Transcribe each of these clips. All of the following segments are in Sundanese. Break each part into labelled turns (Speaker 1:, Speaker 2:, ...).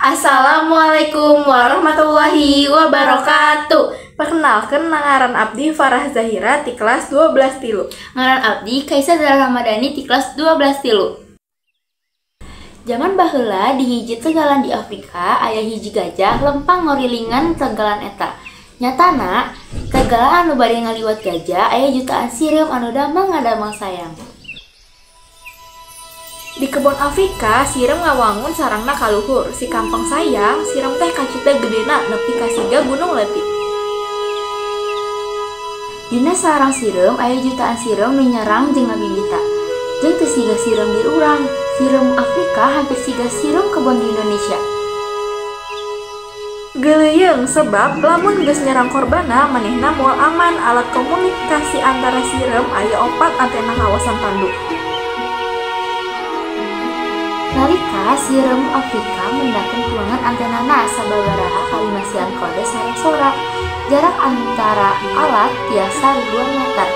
Speaker 1: Assalamualaikum warahmatullahi wabarakatuh. Perkenalkan, ngaran abdi Farah Zahira ti kelas 12 tilu.
Speaker 2: Ngaran abdi Kaisa Zahra Ramadhani ti kelas 12 tilu. Zaman baheula di hiji tegalan di Afrika aya hiji gajah lempang ngorilingan tegalan eta. Nyatana tegalan anu bade ngaliwat gajah aya jutaan sireum anu damang ngadamang sayang.
Speaker 1: Di kebon Afrika, sireum ngawangun sarangna ka luhur. Si kampang sayang, sireum teh kacida gedena nepi ka siga gunung leutik.
Speaker 2: Dina sarang sireum aya jutaan sireum nu nyerang jeung ngabibita. Jeung teu siga sireum di urang. Sireum Afrika hampir siga sireum kebon di Indonesia.
Speaker 1: Geuleuyeung sebab lamun geus nyerang korbanna manehna moal aman. Alat komunikasi antara sireum aya 4 antena kawasan tanduk.
Speaker 2: Nalika sireum Afrika mendakeun tuangan antenana sababaraha kali masihan kode sareng sora. Jarak antara alat tiasa ribuan meter.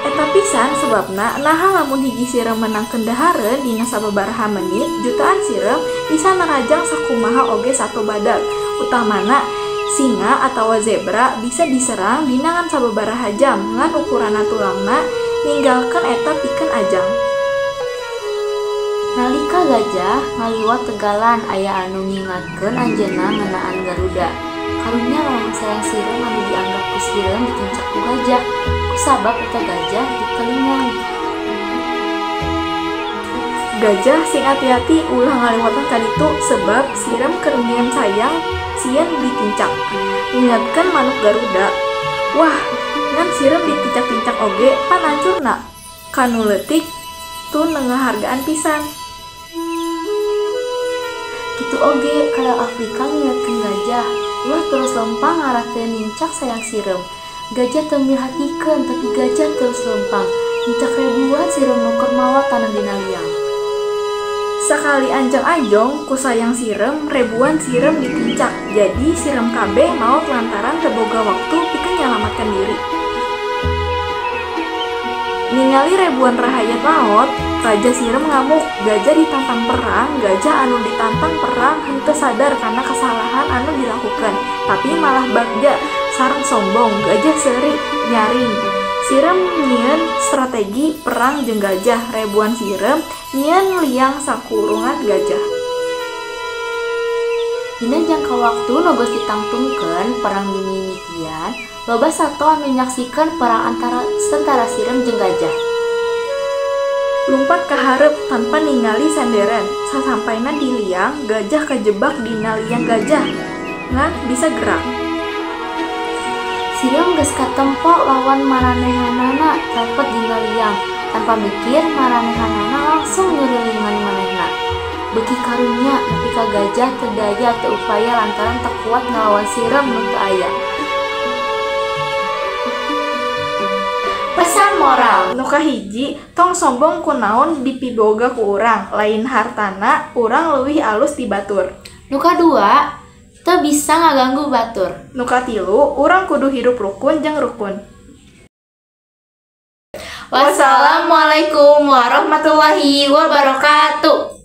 Speaker 1: Eta pisan sebabna naha lamun hiji sireum menangkeun dahareun dina sababaraha menit, jutaan sireum bisa narajang sakumaha oge sato badag. Utamana singa atawa zebra bisa diserang dina ngan sababaraha jam ngan ukuranna tulangna ninggalkeun eta pikeun ajang.
Speaker 2: Nalika gajah ngaliwat tegalan aya anu ngingatkeun anjeunna ngeunaan Garuda. Karunya lamun sayang sireum anu dianggap ku sireum ditincak ku gajah. Kusabab eta gajah ditelingan.
Speaker 1: Gajah sing ati-ati ulah ngaliwatan ka ditu sebab sireum keur nyieun sayang sieun ditincak. Ngingatkeun manuk Garuda. Wah, ngan sireum ditincak-tincak oge pan ancurna. Kanu leutik tu nengahargaan pisan.
Speaker 2: Kitu oge kadal Afrika ngingatkeun gajah, ulah terus lempang ngarah teu nincak sayang sireum. Gajah teu mirhatikeun tapi gajah terus lempang nincak ribuan sireum nu keur mawa tanah dina liang.
Speaker 1: Sakali anjong-anjong ku sayang sireum, ribuan sireum ditincak. Jadi sireum kabeh maot lantaran teu boga waktu pikeun nyalamatkeun diri. Ningali ribuan rahayat maot, raja sireum ngamuk. Gajah ditantang perang, gajah anu ditantang perang henteu sadar karena kesalahan anu dilakukan, tapi malah bagja sareng sombong. Gajah seuri nyaring. Sireum nyieun strategi perang jeung gajah. Ribuan sireum nyieun liang sakurungan gajah.
Speaker 2: Dina jangka waktu nu geus ditangtungkeun perang dimimitian, loba sato anu nyaksikeun perang antara tentara sireum jeung gajah.
Speaker 1: Lumpat ka hareup tanpa ningali senderan. Sasampaina di liang, gajah kejebak dina liang gajah. Ngan bisa gerak.
Speaker 2: Sireum geus katempo lawan maranehanana rapet dina liang. Tanpa mikir maranehanana langsung nyurilingan manehna. Beuki karunya nepi ka gajah teu daya teu upaya lantaran teu kuat ngalawan sireum nu teu aya.
Speaker 1: Pesan moral nu kahiji, tong sombong kunaon dipiboga ku urang, lain hartana urang leuwih alus ti batur.
Speaker 2: Nu kadua, teu bisa ngaganggu batur.
Speaker 1: Nu katilu, urang kudu hirup rukun jeung rukun.
Speaker 2: Wassalamualaikum warahmatullahi wabarakatuh.